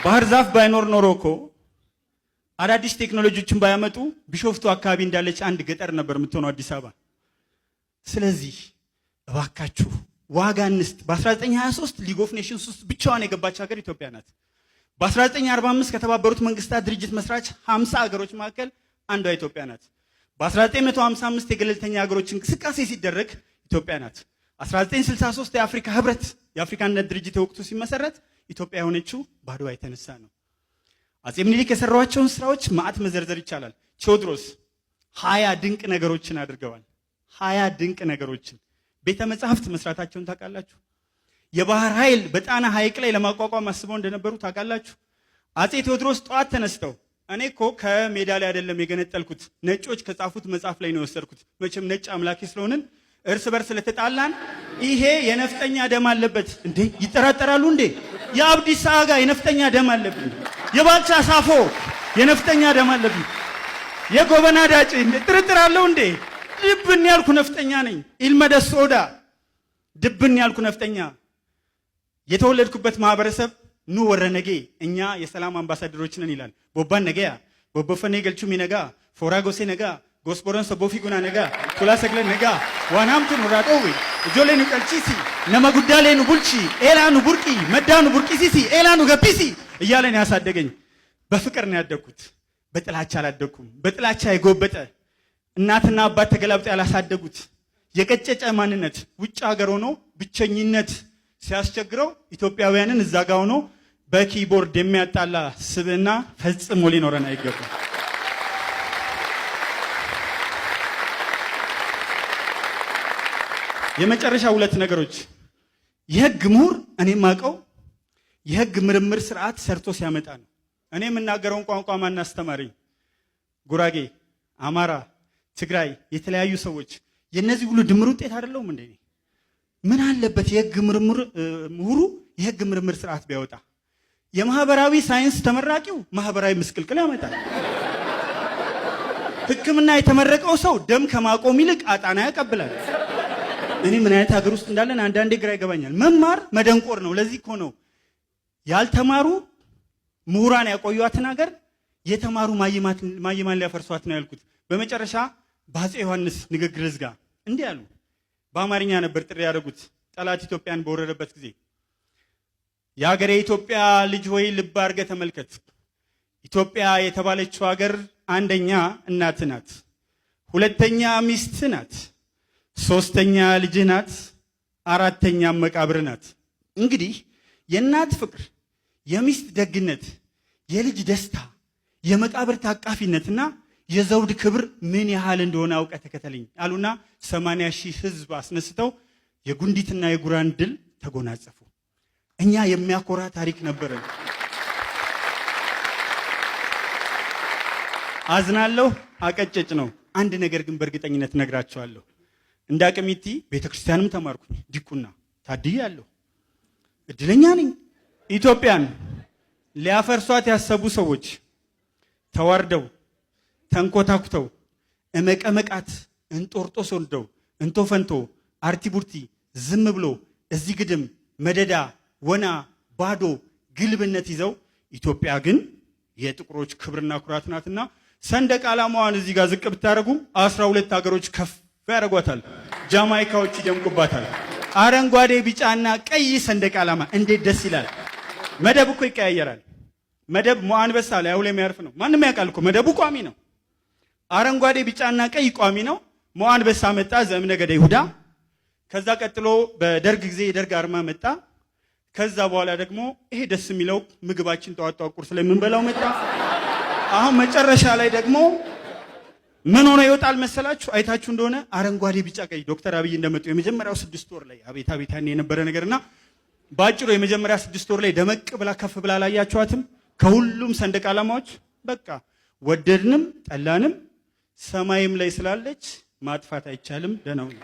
ባህር ዛፍ ባይኖር ኖሮ እኮ፣ አዳዲስ ቴክኖሎጂዎችን ባያመጡ ቢሾፍቱ አካባቢ እንዳለች አንድ ገጠር ነበር የምትሆነው አዲስ አበባ። ስለዚህ እባካችሁ ዋጋ እንስጥ። በ1923 League of Nations ውስጥ ብቻዋን የገባች ሀገር ኢትዮጵያ ናት። በ1945 ከተባበሩት መንግስታት ድርጅት መስራች 50 ሀገሮች መካከል አንዷ ኢትዮጵያ ናት። በ1955 የገለልተኛ ሀገሮች እንቅስቃሴ ሲደረግ ኢትዮጵያ ናት። 1963 የአፍሪካ ህብረት፣ የአፍሪካ አንድነት ድርጅት የወቅቱ ሲመሰረት ኢትዮጵያ የሆነችው በአድዋ የተነሳ ነው። አጼ ምኒልክ የሰሯቸውን ስራዎች ማዕት መዘርዘር ይቻላል። ቴዎድሮስ 20 ድንቅ ነገሮችን አድርገዋል። 20 ድንቅ ነገሮችን። ቤተ መጻሕፍት መስራታቸውን ታውቃላችሁ። የባህር ኃይል በጣና ሐይቅ ላይ ለማቋቋም አስበው እንደነበሩ ታውቃላችሁ። አጼ ቴዎድሮስ ጠዋት ተነስተው፣ እኔ እኮ ከሜዳ ላይ አይደለም የገነጠልኩት፣ ነጮች ከጻፉት መጽሐፍ ላይ ነው የወሰድኩት። መቼም ነጭ አምላኪ ስለሆንን እርስ በርስ ስለተጣላን ይሄ የነፍጠኛ ደም አለበት እንዴ ይጠራጠራሉ እንዴ? የአብዲሳ አጋ የነፍጠኛ ደም አለብኝ፣ የባልቻ ሳፎ የነፍጠኛ ደም አለብኝ፣ የጎበና ዳጭ ጥርጥር አለው እንዴ? ድብን ያልኩ ነፍጠኛ ነኝ። ኢልመደሶዳ ድብን ያልኩ ነፍጠኛ። የተወለድኩበት ማህበረሰብ nu warra nagee፣ እኛ የሰላም አምባሳደሮች ነን ይላል። Bobbaan nagaya፣ ቦቦፈኔ ገልቹሚ nagaa፣ ፎራ ጎሴ nagaa፣ ጎስቦረን ሰቦፊ ጉና nagaa፣ ቱላ ሰግለ nagaa፣ waan hamtuu nurraa dhoowwi፣ ijoollee nu qalchiisi፣ nama guddaalee nu bulchi፣ eelaa nu burqi፣ maddaa nu burqisiisi፣ eelaa nu gabbisi እያለን ያሳደገኝ። በፍቅር ነው ያደግኩት። በጥላቻ አላደግኩም። በጥላቻ የጎበጠ፣ እናትና አባት ተገላብጠው ያላሳደጉት የቀጨጨ ማንነት ውጭ ሀገር ሆኖ ብቸኝነት ሲያስቸግረው ኢትዮጵያውያንን እዛ ጋ ሆኖ በ keyboard የሚያጣላ ስብዕና ፈጽሞ ሊኖረን አይገባም። የመጨረሻ ሁለት ነገሮች፣ የህግ ምሁር እኔ የማውቀው የህግ ምርምር ስርዓት ሰርቶ ሲያመጣ ነው። እኔ የምናገረውን ቋንቋ ማን አስተማረኝ? ጉራጌ፣ አማራ፣ ትግራይ፣ የተለያዩ ሰዎች፣ የእነዚህ ሁሉ ድምር ውጤት አይደለሁም እንዴ? ምን አለበት የህግ ምርምር ምሁሩ የህግ ምርምር ስርዓት ቢያወጣ? የማህበራዊ ሳይንስ ተመራቂው ማህበራዊ ምስቅልቅል ያመጣል። ሕክምና የተመረቀው ሰው ደም ከማቆም ይልቅ አጣና ያቀብላል። እኔ ምን አይነት ሀገር ውስጥ እንዳለን አንዳንዴ ግራ ይገባኛል። መማር መደንቆር ነው። ለዚህ እኮ ነው ያልተማሩ ምሁራን ያቆዩዋትን ሀገር የተማሩ ማይማን ሊያፈርሷት ነው ያልኩት። በመጨረሻ በአፄ ዮሐንስ ንግግር ልዝጋ። እንዲህ አሉ። በአማርኛ ነበር ጥሪ ያደረጉት ጠላት ኢትዮጵያን በወረረበት ጊዜ። የሀገሬ ኢትዮጵያ ልጅ ሆይ፣ ልብ አድርገህ ተመልከት። ኢትዮጵያ የተባለችው ሀገር አንደኛ እናት ናት፣ ሁለተኛ ሚስት ናት፣ ሶስተኛ ልጅህ ናት፣ አራተኛ መቃብር ናት። እንግዲህ የእናት ፍቅር፣ የሚስት ደግነት፣ የልጅ ደስታ፣ የመቃብር ታቃፊነትና የዘውድ ክብር ምን ያህል እንደሆነ አውቀህ ተከተለኝ አሉና 80,000 ህዝብ አስነስተው የጉንዲትና የጉራን ድል ተጎናጸፉ። እኛ የሚያኮራ ታሪክ ነበረን። አዝናለሁ፣ አቀጨጭ ነው። አንድ ነገር ግን በእርግጠኝነት ነግራቸዋለሁ። እንደ አቅሚቲ ቤተክርስቲያንም ተማርኩኝ፣ ዲቁና ታድያለሁ፣ እድለኛ ነኝ። ኢትዮጵያን ሊያፈርሷት ያሰቡ ሰዎች ተዋርደው፣ ተንኮታኩተው፣ እመቀመቃት እንጦርጦስ ወርደው፣ እንቶ ፈንቶ አርቲ ቡርቲ ዝም ብሎ እዚህ ግድም መደዳ ወና ባዶ ግልብነት ይዘው፣ ኢትዮጵያ ግን የጥቁሮች ክብርና ኩራት ናትና ሰንደቅ ዓላማዋን እዚህ ጋር ዝቅ ብታደርጉ 12 ሀገሮች ከፍ ያደርጓታል። ጃማይካዎች ይደምቁባታል። አረንጓዴ፣ ቢጫና ቀይ ሰንደቅ ዓላማ እንዴት ደስ ይላል! መደብ እኮ ይቀያየራል። መደብ ሞአ አንበሳ ላይ አሁን የሚያርፍ ነው። ማንም ያውቃል እኮ፣ መደቡ ቋሚ ነው። አረንጓዴ፣ ቢጫና ቀይ ቋሚ ነው። ሞአ አንበሳ መጣ፣ ዘእምነገደ ይሁዳ። ከዛ ቀጥሎ በደርግ ጊዜ የደርግ አርማ መጣ። ከዛ በኋላ ደግሞ ይሄ ደስ የሚለው ምግባችን ጠዋት ጠዋት ቁርስ ላይ የምንበላው መጣ። አሁን መጨረሻ ላይ ደግሞ ምን ሆኖ ይወጣል መሰላችሁ? አይታችሁ እንደሆነ አረንጓዴ፣ ቢጫ፣ ቀይ ዶክተር አብይ እንደመጡ የመጀመሪያው 6 ወር ላይ አቤት አቤት ያኔ የነበረ ነገርና በአጭሩ የመጀመሪያ 6 ወር ላይ ደመቅ ብላ ከፍ ብላ አላያችኋትም? ከሁሉም ሰንደቅ ዓላማዎች በቃ ወደድንም ጠላንም ሰማይም ላይ ስላለች ማጥፋት አይቻልም። ደህና ሁኑ።